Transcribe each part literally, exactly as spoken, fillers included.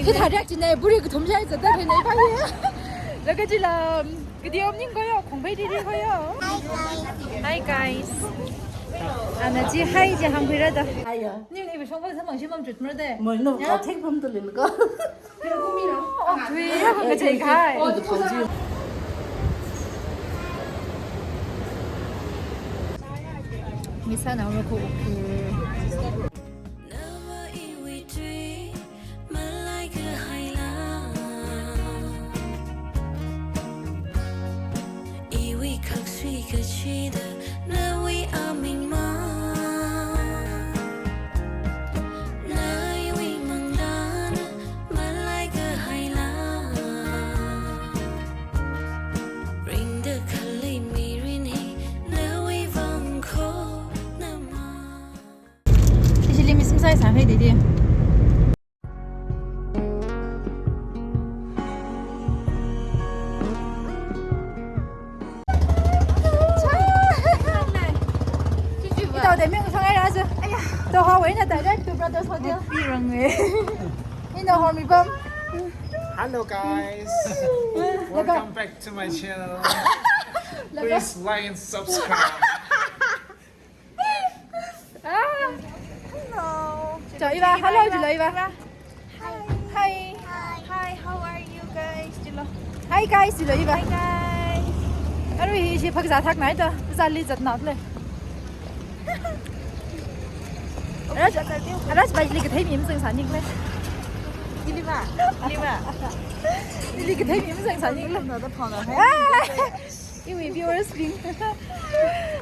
Hithāda china puri kathum shai zatda theinai pa ye. Laga chila, um, video ning koyo, khongphei didi koyo. Hi guys. Ana chi hi chi hāngkhuira da. Hi ya. Ning ni bishong ba samang shimang chut mara de. Mo no, ya? Ka thek pam tu lin ko. Oh, thui ya, hāngkachei kai. Misa na ko. Nava iwui tui malai kahaila. Iwui khaksui kachida nawui aming ma. Naiwui manglāna malai kahaila. Ringda khalei mirin hi nawui vang khonama. Ishi limi simsai sāhai didi. Ito de ming sang ai razu. Aya. To ha wei na direct to Brothers Hotel. Pi rang e. Ino hor mi bam. Hello guys. Welcome back to my channel. Please like and subscribe. Ah. Hello. Cho iva, hello, chilo iva. Hi. Hi. Hi, how are you guys? Chilo. Hi guys, chilo iva. Hi guys. Arui hi shi phakza thak nai to. Zali zat nat le. Aras, aras bai li kathei mi mzang sanik le. Iliva, iliva. Li kathei mi mzang sanik le. Nada phone hai. Ah. Iwui viewers bing.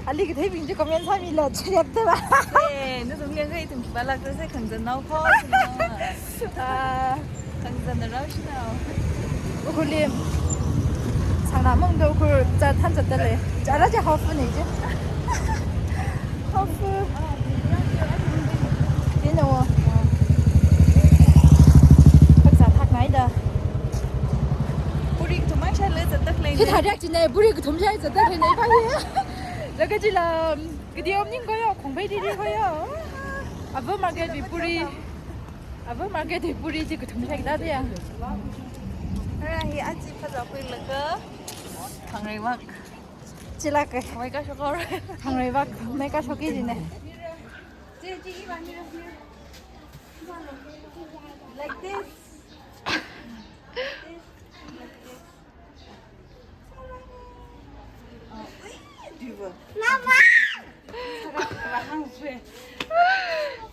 Ali kathei bing chi comment sāmilo, chayap te ba. Eh, na sung yang kai tum kiba lak te sai khangzan nao ko. Ah, khangzan na rao shi nao. Ukhurli. Sangna mong do ukhur za than za tale. Chara cha hawfu ne je. Hawfu. Ino. Phakza thak nai da. Puri kathum mai shai le zatda khalei. Hithāda china puri kathum shai zatda theinai pa ye. Laga chila, um, video ning koyo, khongphei didi koyo. Ava market wui puri. Ava market wui puri chi kathum shai da ya. Ara hi achi phazā pui laga. Thangreiwak. Chila ke. Mai ka shokor. Thangreiwak, mai ka shoki jine. Like this. Mama!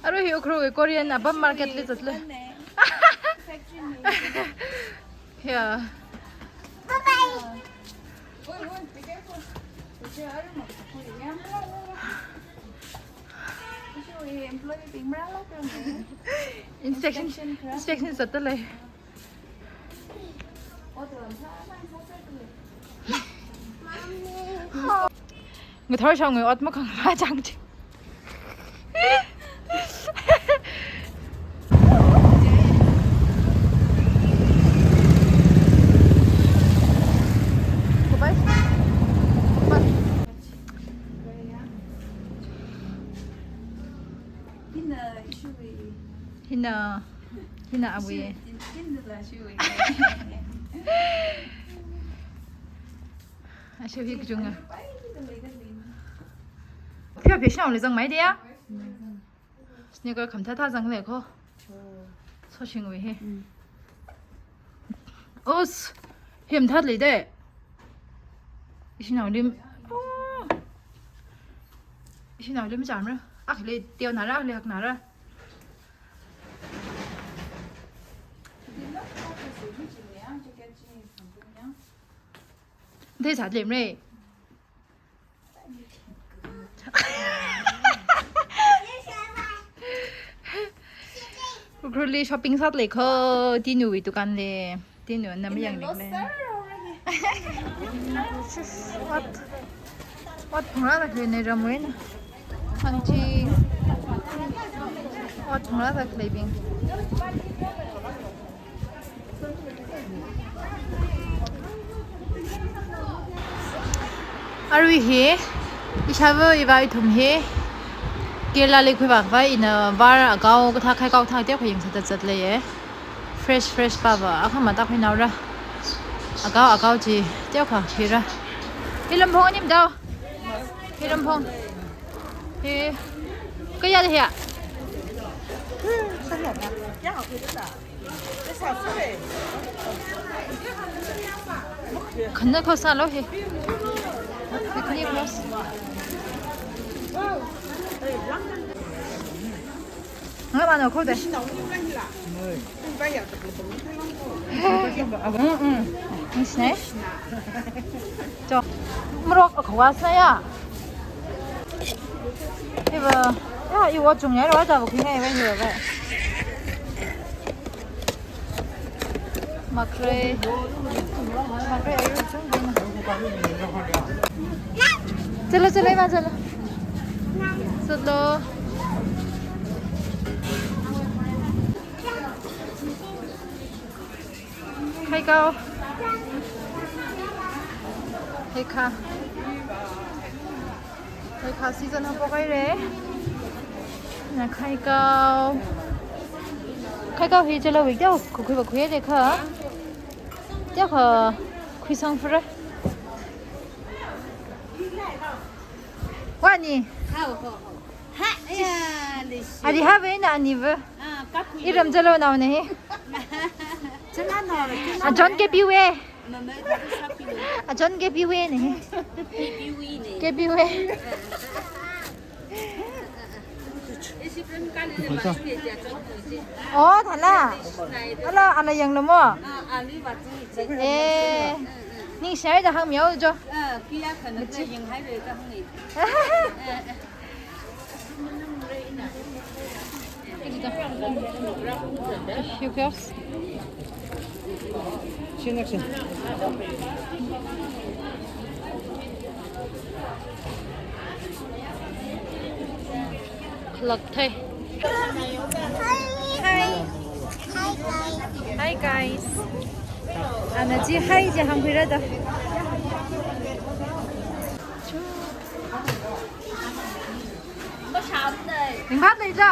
Arui hi Ukhrul Korean apam market li zatle. Yeah. Bye-bye. Inspection, inspection zatda lei. Ngathor shongwui ot makhangma chang chi. Hina, hina awui. Ashu hi kachunga. Pia pia shao le zangmai de ya. Sneaker khamathā thā zangle ko. Soshingwui hi. Os, hi mathālei de. Ishinaoli. Oh. Ishinaoli machamra. Akhali teonara, akhali haknara. Dei sātlemre. Ukhrulli shopping sātlei ko, Tinuwui dukan le. Tinu na mayang ning le. Ot, ot phungra da khalei ne ramwui na. Hangchi. Ot phungra da khaleibing. Arui hi, ishāva iva ithum hi, Kerala li khuivākhavai ina var agao kathā khai kaothā teokha yangsāda zatleiye. Fresh, fresh pava, akha matak pinaora. Akao, akao chi, teokha, hira. Hi lamphong anim dao. Hi lamphong. Hi, kayāli hiya? Khana khosālo hi. Picnic rose. Nga mano khode. Mm, mm. Ningshina. Cho. Morok akha sāya. Iva. Ya, iwo chungya, iwa ta bukine, iwa iwa. Makre. Makre ayu chungdina. Chalo, chalo, ima chalo. Chalo. Khaikao. Khaikha. Khaikha season haophok haira. Na khaikao. Khaikao hi chalo wik dao. Kukhui ba khui de kha. Teokha khuisang fura. Wani. Hao, hao, hao. Ha, ya, lishi. Ari ha ve na ani ve. Ah, kaku. Iram chalo nao ne. Chana no, chana. A John ke piwe. Mama, sapi. A John ke piwe ne. Ke piwe ne. Ke piwe. Oh, thala. Ala, ala yanglo mo. Eh, ningshai da hangmiao jo. You girls. Khalak thai. Hi. Hi guys. Ana chi hi chi hāngkhuira da. Ringphālei da.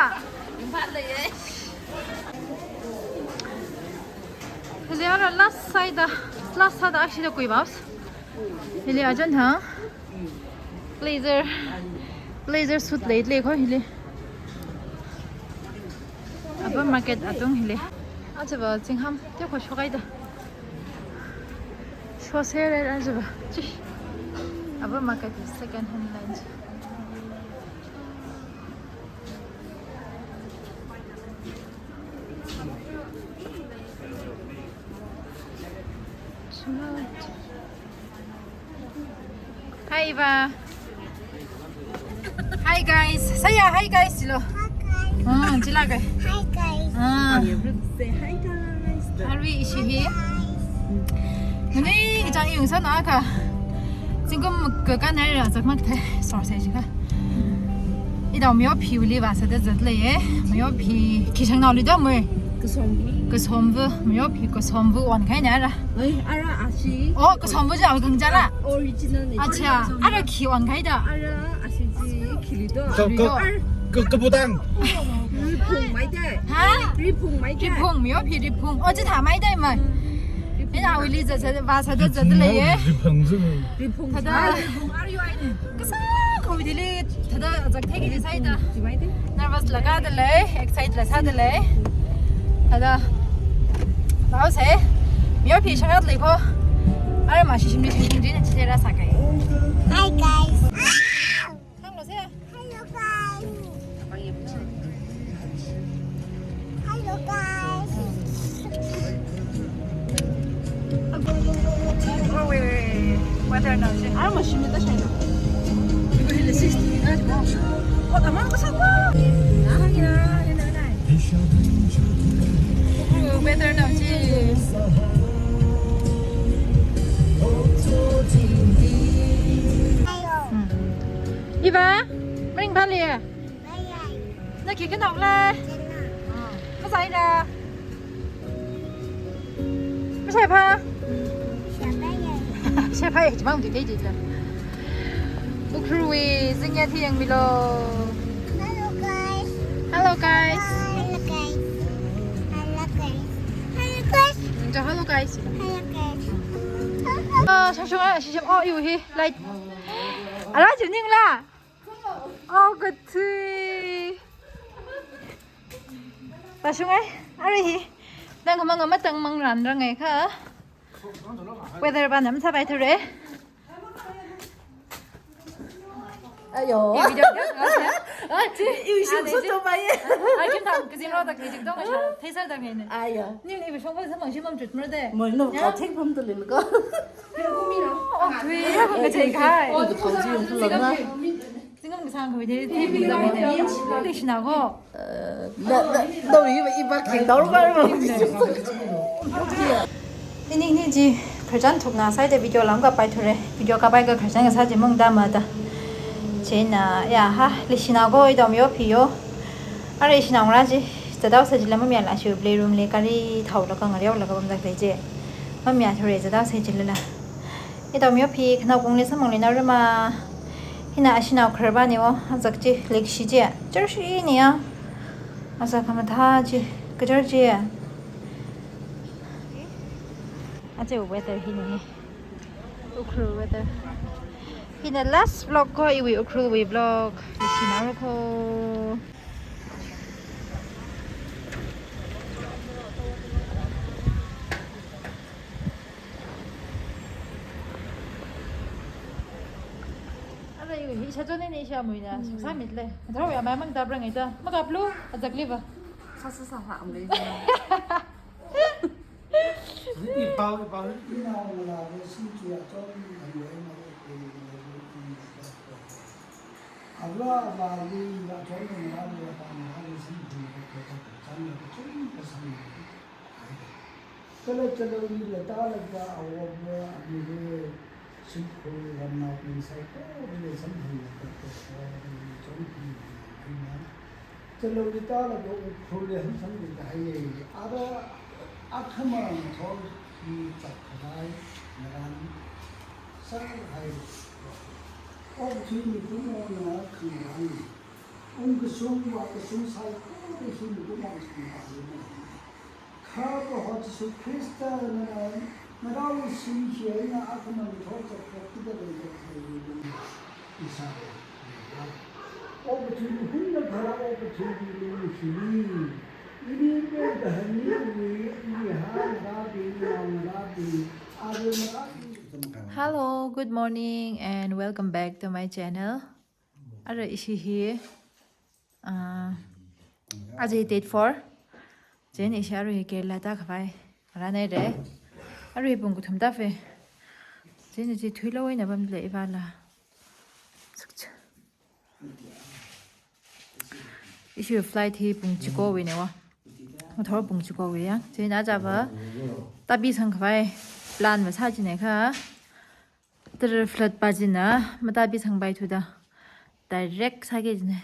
Hili ara last side da, last side da ashida kuivaos. Hili ajan ha. Blazer, blazer suit lei lei kho hili. Upper Market atung hili. Achava zingham teokha shokhaida. Shosera achava. Chi. Upper Market is second hand line. Hi, Eva. Hi, guys. Saya hi, guys, lo. Hi, guys. Ah, chila kai. Hi, guys. Ah. Say hi, guys. Are we ishi here? Hi, guys. Nani, ichang yung sa na ka. Zingkum ka ka nai ra zak mak the. Sorry, sai ka. Idao myo phi uli va sa da zat le ye. Myo phi ki shang na uli da mo. Kasom. Kasom vu, myo phi kasom vu wan khai na ra. Ai, ara ashi. Oh, kasom vu ja gang ja la. Original ne. Acha, ara khi wan khai da. Ara ashi ji khili do. Ka, ka, ka, ka budang. Riphung mai de. Ha? Riphung mai de. Riphung, myo phi riphung. Oh, ji tha mai de ma. Ina uli za za va sa da za da le ye. Riphung zu. Riphung. Thada. Riphung are you ai ne? Kasa ko dili thada ajak thei ki sai da. Ji mai de. Nervous laga da le, excite la sa da le. Thada. Bao se. Myo phi sharat le ko. Are ma shi shim ni shim ni chi ra sa kai. Hi guys. Hello, say. Hello, guys. Hello, guys. Oh, wait, wait, wait. Weather now, sir. Ah, machine ta shai na. Oh, tamam ka sa ko. Ah, ya, ya, ya, ya. Oh, weather now, sir. Hmm. Eva, maringphāli. Na khi khanao le? Masai na? Masai pha? Shai pha ye, chimang di di di la. Ukhrul wui zingya thi yangmilo. Hello, guys. Hello, guys. Hello, guys. Hello, guys. Hello guys. Hello guys. Ah, shong shong ah, shishim, oh, iwui hi light. Ara jiu ningla. Oh, good to. Pashung ai, arui hi. Nang khamang matang mang ran rang ai kha. Weather va nam sabai thure. Ayo. Video, video, video. Ah, chi, iwui shong so to bai. Ai, kim tam, kazin ro tak ni jing dong, asha, thei sar tak ni. Ayo. Ni, ni iwui shong ba samang shimam chut merde. Mo no, ka thik pam to lin ko. Oh, thui, ya, ka jai kai. Ko to ji yong to lana. Singam kasang kawai de, de, de, de, de. Leishina ko. Eh, na, na, na, iba, iba kheng dao ba, ba. Ini, ini ji, khararchan thukna sāi de video lam kapai thure. Video kapai ka khararchan kasā ji mangda mada. Chieina, ya, ha, leishina ko, ito myo phi yo. Arui leishina ngra ji, chadao sā ji lam mya la shi playroom li kari thao la ka ngareo la ka bam dak le ji. Mamya thure chadao sā ji la la. Ito myo phi khanao kung le samang le na ruma. Hina ashinao kharba ni wo, azak chi, leikashi chi. Char shi ni ya. Azak khamatha chi, kachar chi. Ache weather hi ni. Ukhrul weather. Hina last vlog ko, iwui Ukhrul wui vlog. Leishina ko. Ara iwui hi shachon ni ni sha muina, suksa mit le. Tharo ya mai mang dab rang ita. Makap lu, azak li ba. Sa sa sa ha am le. Ni pau, ni pau. Ina wala le sin ki ya chon, ani ai ma le ke ni le ni. Ala ala li ya chon ni la le pa ni la le sin ki ya chon ni la le chon ni la le. Kala Chaloli la tālaga awova amire shimkhur ramnaobing saikora samphanglaga kora chonphanglaga. Chaloli tālaga Ukhrulli hansanlaga haiye. Ara akhama ngathor hi chapkhavai ngaran sāhai. Okathui mikumona khangarān. Ungkashung vākashung saikora hi mikumona khangarān. Kha Proho Jishu Khristana ngarāwui shim hi eina akhama ngathor chapkhavai da leida khalei lung isa. Okathui hunna khala okathuiwui lung hili. Ini pe kahani wui, ini ha ngarābing, nao ngarābing, āre ngarābing. Hello, good morning and welcome back to my channel. Ara ishi hi, ah, aja date four. Chieina ishi arui hi Kerala tākhavai rānai re. Arui pung kathum tāfe. Chieina chi thuilaga eina pamle iva la. Sukcha. Ishi flight hi pung chikowui ne wa. Ngathor pung chikowui ya. Chieina aja va tāpisangkhavai plan va sā jine kha. Tara flight pa jina, matāpisangpai thuda. Direct sāki jina.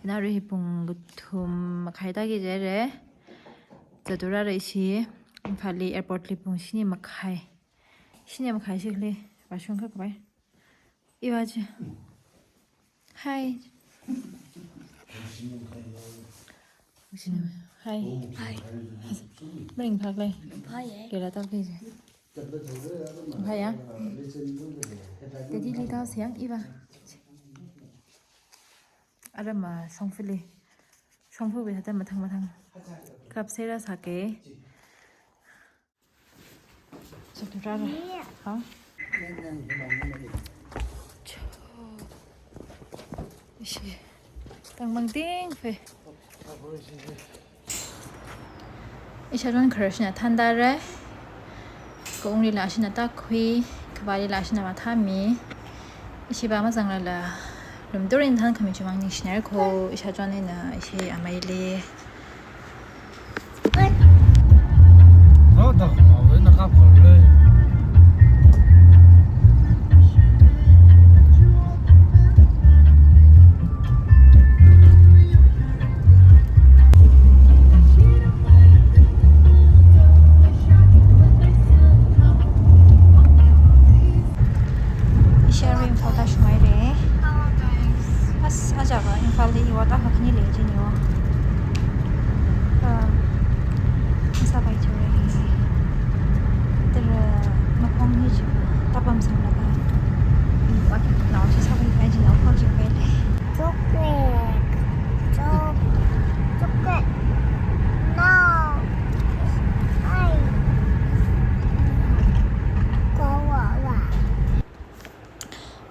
Ina arui hi pung kathum makhai tāki jire. Zatura re ishi. Imphalli airport li pung shini makhai. Shini makhai shikli. Vāshungkhavai. Iva ji. Hi. Hi. Hi. Maringphak lei. Phāye. Kerala tāki ji. Phāya. Delhili tāsang iva. Ara ma Shongfali. Shongfali hada mathang mathang. Kap sera sāke. Zatura. Ha? Cho. Ishi. Tangmang ting fe. Isharon kharashina thānda re. Kaunglila ashina tākhui. Kavālila ashina mathāmi. Ishi va mazanglala. Lumturin thānkhami chimang ningshiner ko. Ishachon eina ishi amaili. Ishi arui Imphal tāshunghaire. As, aja va Imphalli iva tākha khani lei jiniwa. Um, sāpai thure.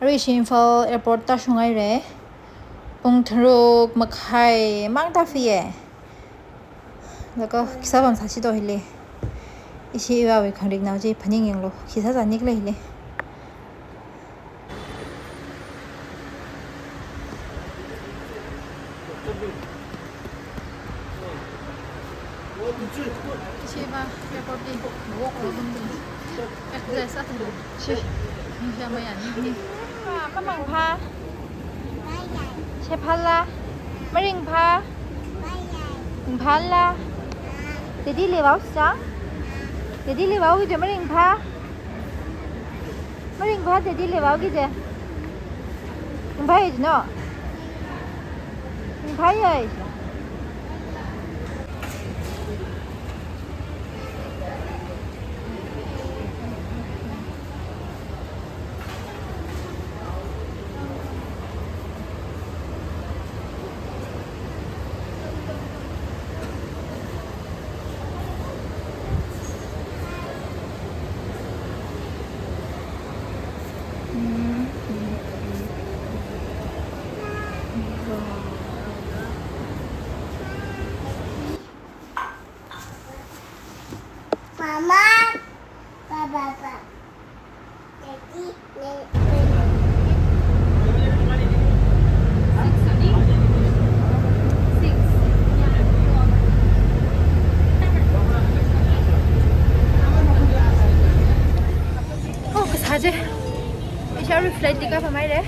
Arui ishi Imphal Airport tāshunghaira. Pung tharuk makhai mang tāfiya. Laga khisā pamsāsi do hili. Ishi iwui khangariknao chi phaningyanglu. Khisā zānikhala hili. Ishi va airport li walk lo bungli. Exercise sātharan. Shi. Ni sha maya ni ni. Ah, mamang pha. Shephala. Maring pha. Ring phala. Daddy li vao sā. Daddy li vao kije maring pha. Maring pha daddy li vao kije. Ring pha ije no. Ring pha ije. Mama, papa, papa. Oh, kasā je. Ishi arui flight li kapam haira.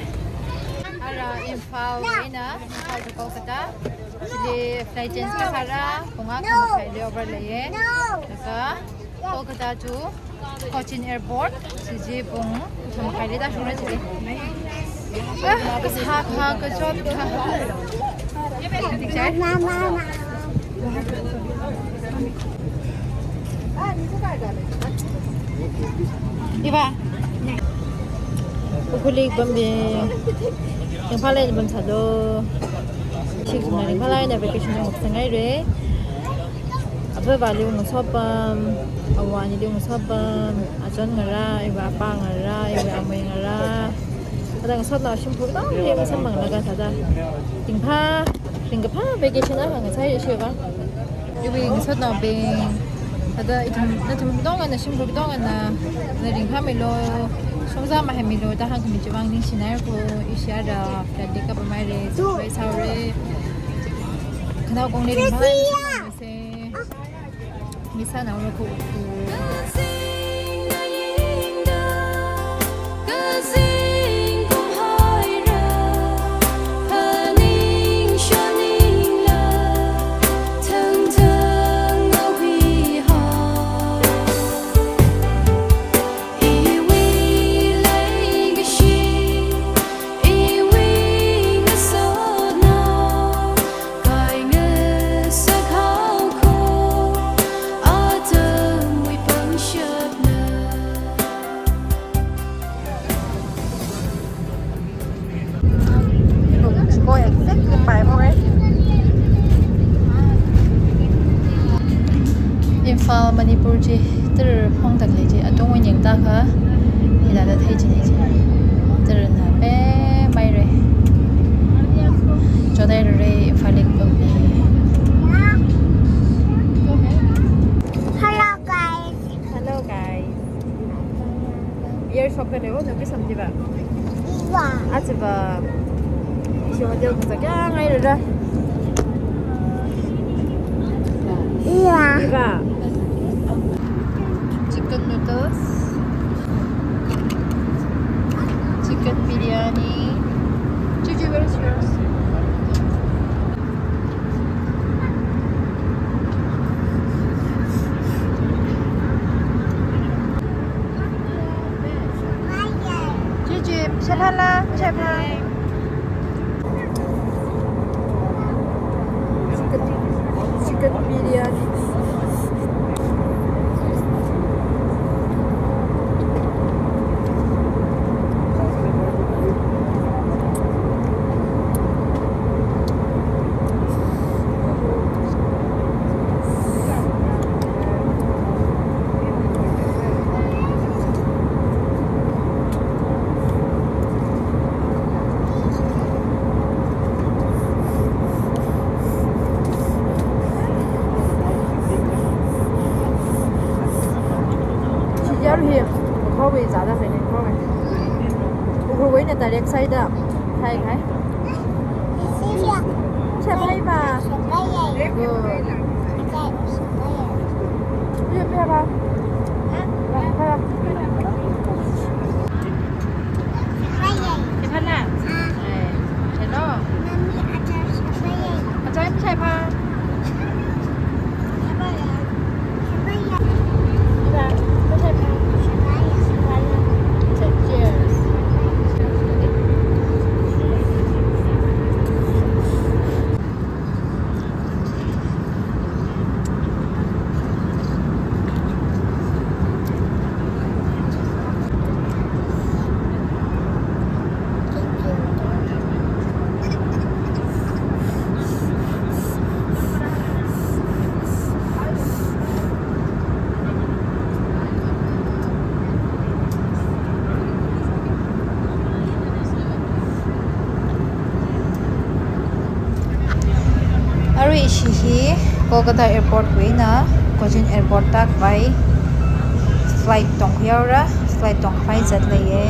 Ara Imphal eina, Imphal to Kolkata. Chili flight change kasāra, pung akha makhaili over leiya. Laga Kolkata to Cochin Airport, chili pung thum makhaili tāshungra chili. Ah, kasā kha, kachot kha. Dikchai? Iva. Ukhrul li pambi. Ringphālāk eina pamsālu. Shik sumna Ringphālāk eina vacation li ngasāngaira. Ava avāli ngasopam, ava anili ngasopam, achon ngarā, iva apā ngarā, iva amei ngarā. Thāda ngasotnao shimkhur katonga ngasāmang laga thāda. Ringphā, ringkaphā vacation akha ngasāi ishiva. Iwui ngasotnaobing, thāda ithum, nathum katongana, shimkhur katongana, na ringphāmilu, shongza mahaimilu da hāngkhami chiwui vang ningshinaira ko, ishi ara flight li kapam haira, surprise haora. Khanao kongli ringphālāk eina shimkhur se. Misānaora ko. Imphal, Manipur chi tara phongtak lei chi, atungwui yangtakha, hithāda thei chi lei chi. Tarana pe maira. Chotairara, Imphal li kapamli. Hello guys. Hello guys. Beer shop ka leo, no, kri samtiba. Iva. Achiva. Ishi hotel kazā kya ngai rara. Iva. Iva. Chicken noodles. Chicken biryani. Chichi, where's yours? Chichi, shephala, shepha. Chicken, chicken biryani. Hi, khawui zāda sāni, khawui. Ukhrulwui eina direct sāda thāi khai. Shāpai ma. Good. Hi, hi, hi. Hi, hi. Hi, hi. Hello. Achai mashaipa. Cheers. Arui ishi hi Kolkata Airport wui eina Cochin Airport tākhavai flight tongkhuihaora, flight tongkhavai zatleiya.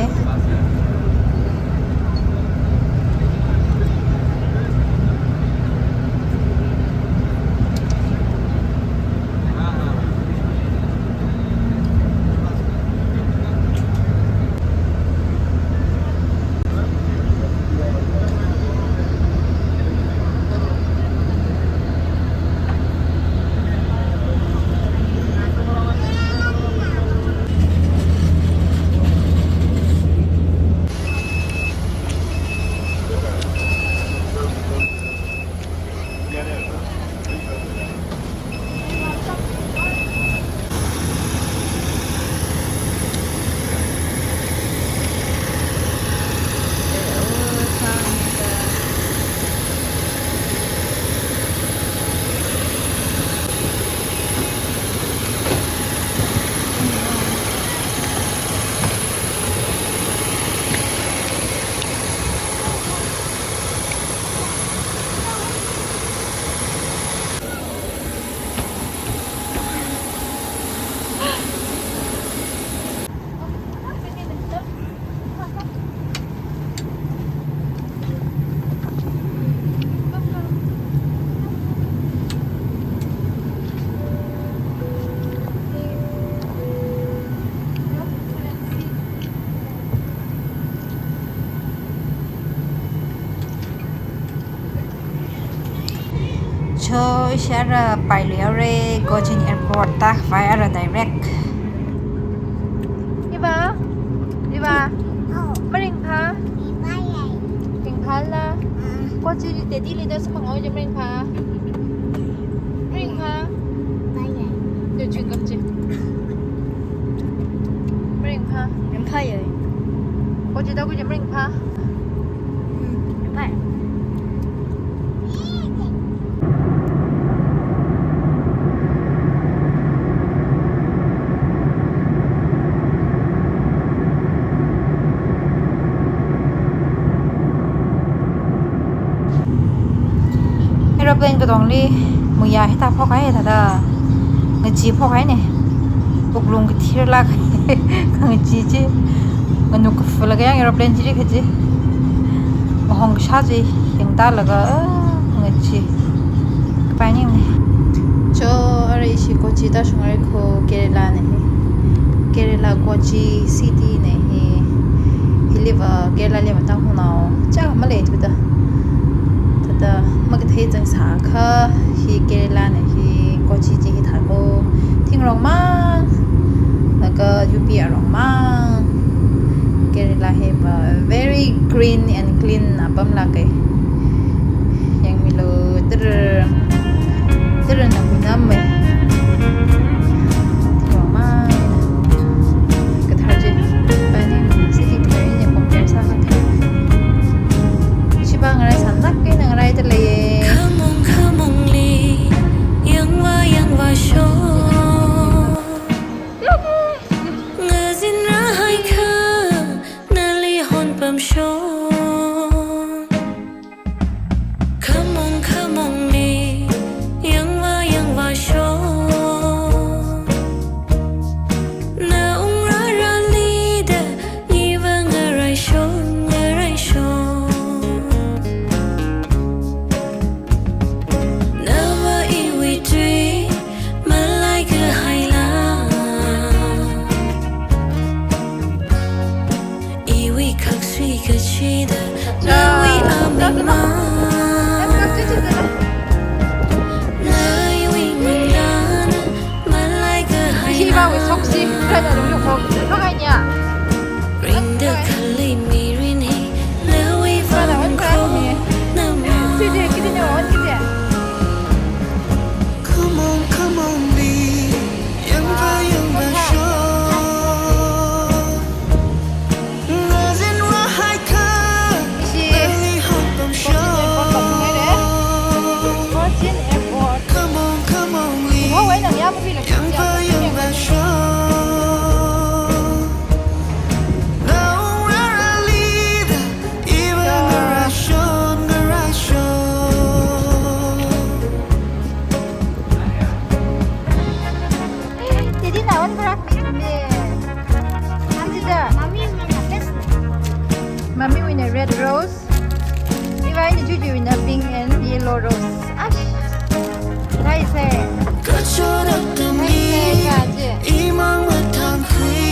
Cho, ishi ara pailuihaora, Cochin Airport tākhavai ara direct. Iva, Iva, maringpha? Ringphāla? Kochi li Delhi li da sumang o je maringpha? Maringpha? Yo, chewing gum chi. Maringpha? Ringphāya. Kochi da kuji maringpha? Hmm, ringphāya. Aeroplane katongli muiya hithā phokhai thāda. Ngachee phokhaina. Wuklung kathirlāk. Ngachee chi. Nganuk kafalaga yang aeroplane chili kaji. Mahong kasā chi yangtālaga, ah, ngachee. Kapai ningna. Cho, arui ishi Kochi tāshunghaira kho, Kerala na hi. Kerala Kochi city na hi. Hiliva Kerala li matāhunao chākha maleithuda. Thāda makathei zangsākha hi Kerala na hi Kochi chi hithākha thingrong mang, laga U P arong mang. Kerala hiva very green and clean apamlāka. Yangmilu, tara, tara na kunam e. Thingrong mang. Kathar chi. Paining city kathar eina compare sākha thei. Chiva ngarai sanlāk eina ngaraida leiya. Khamong khamongli, yangva yangva shon. Ngazinra haikha, nali honpam shon. Khamong khamongli, yangva yangva shon. Tawi soksi, brother, lunglu khok. Khok ai nia. Ring the khalei mirin hi, nawi brother, vang one brother, khok ni. Sidi, kidi ni, one kidi. Come on, come on, ni. Yang ba, yang ba, sho. Ngazin ra hai kha, ishi, nali hon pam sho. Fourteen airport. Come on, come on, ni. Wow, ai nang ya, movie la. Yang ba, yang ba, sho. Now we're a leader, even the Russian, the Russian. Didi na one bra. Mami, mami, mami. Mami wui na red rose. Iva ini Juju wui na pink and yellow rose. Ash. Nice hai. Nice hai, kaji. Imang matang kui.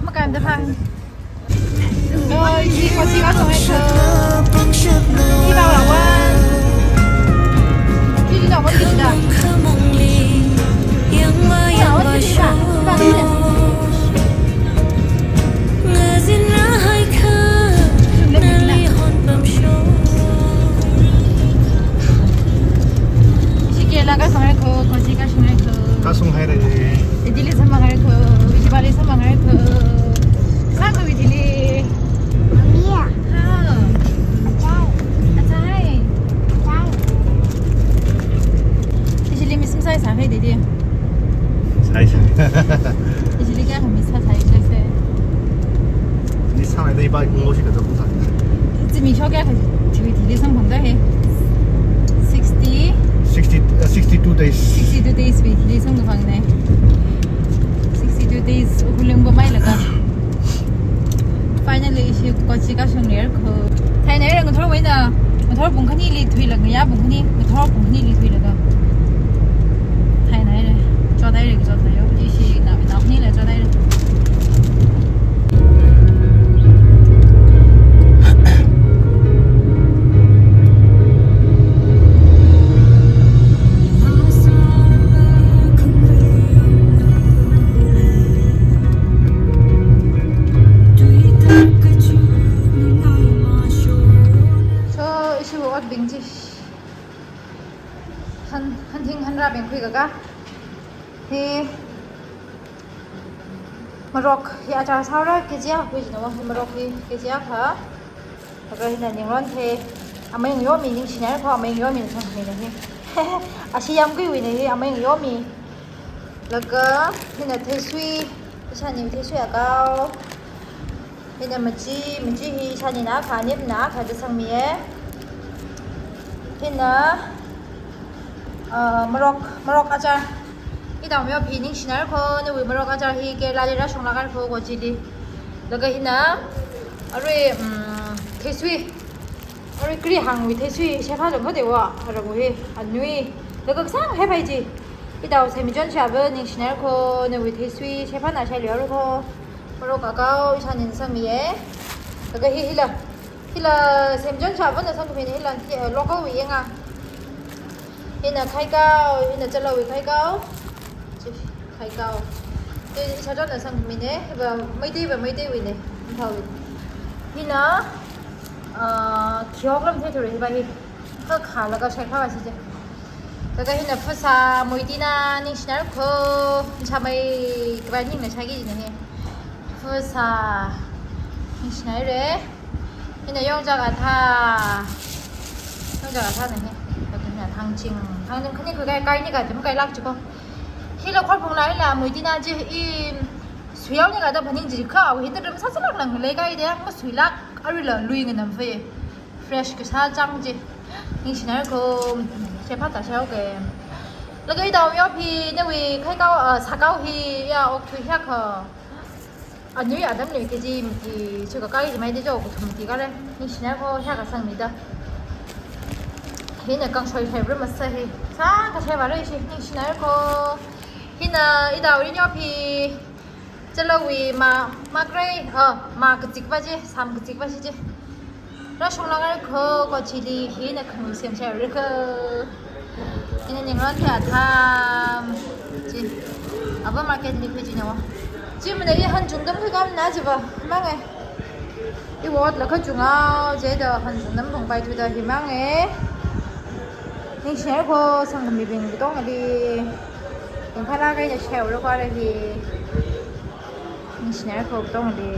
Makan da phang. No, ishi kochi kashung hai kho. Ishi tau la wan. Ishi tau wan ishi da. Yang ba, yang ba, sho. Ngazin ra hai kha, nali hon pam sho. Ishi Kerala kashung hai kho, kochi kashung hai kho. Kashung hai re. Italy samphang hai kho, ishi Bali samphang hai kho. Sākho Italy. Mia. Ha. Achai. Achai. Achai. Ishi mi sum sai sāhai didi. Sai sai. Ishi kayākha mi sāsai sai sai. Ni sāngai dai ba, unglo shi kaja kum sā. Zimiksho kayākha, tui tui li samphang da hai. Sixty. Sixty, uh, sixty-two days. Sixty-two days wui tui li samphang ne. Sixty-two days, Ukhrul lingbo mailaga. Finally, ishi kochi kashung ler kho. Thai nai rang ngathor wui na, ngathor pung khani li thuilaga, ya pung khani, ngathor pung khani li thuilaga. Thai nai re, chot hai re, chot hai yo, ishi na, na khani le chot hai re. So, ishi ot bing chi. Han, hanthing hanrabing khui kaka. Hi marok hi achar sāra, K G akha khui jina wa, hi marok hi K G akha. Laga hina ningron the, amayung yomi ningshina kho, amayung yomi na thang mi na hi. Ashi yamkui wui na hi, amayung yomi. Laga hina theisui, ishāni theisui akao. Hina machi, machi hi ishāni na kha, nip na kha da sangmi e. Hina, ah, marok, marok achar. Ida myo phi ningshina kho, nawui marok achar hi Kerala li rāshunglaga kho kochi li. Laga hina, arui, mm, theisui. Arui kri hangwui theisui, shephā jong kho de wa, arui hi, anui. Laga kasāng hai pai chi. Ida semichon shaba ningshina kho, nawui theisui, shephā na shai liya kho. Marok akao, ishāni sangmi e. Laga hi, hila. Hila semichon shaba na sangmi ne, hila, eh, local wui yenga. Hina khaikao, hina chalawui khaikao. Chi, khaikao. Te ishāchon na sangmi ne, hiva Meitei va Meitei wui ne, Imphal wui. Hina, ah, khiok lam the thura hiva hi. Kha kha laga shai kha va si je. Laga hina phasā, muitina ningshina kho, sāmei kaba ning na shaki ne hi. Phasā, ningshina re. Hina yongchak athā. Yongchak athā na hi. Laga hina thangching. Thangching khani khui kai, kai ni ka jim kai lak chiko. Hila khorphung la hila muitina chi i sui yao ni ka da phaning ji kha, hina ram sāsalak nang lei kai de, ma suilak, arui la lui nganam fe. Fresh kasā chang chi. Ningshina kho, shephā ta shao ke. Laga ida myo phi, nawui khaikao, ah, sākao hi, ya, okthui hiyākha. Anui adam nui K G mati, chuka kai ji mai de jo, kuthum mati kare. Ningshina kho, hiyākha sangmi da. Hina kangshoi shairu masa hi. Sākha shaivarai shi, ningshinaira kho. Hina ida uri nyopi. Chalawui ma, ma grey, oh, ma kachikva chi, sam kachikva chi chi. Rāshunglangra kho, kho chili hina khanglu semshaira kho. Hina ningran thei atham. Chi. Ava market li phe chi nawa. Chi mana i hanchungdam khuikam na chiva. Mangai. Iwui otla kachungao, chida hanchungdam phungpai thuda hi mangai. Ningshinaira kho sangkhamibing katongali. Ning phara kaina shaiura kho ara hi. Ningshinaira kho katongali.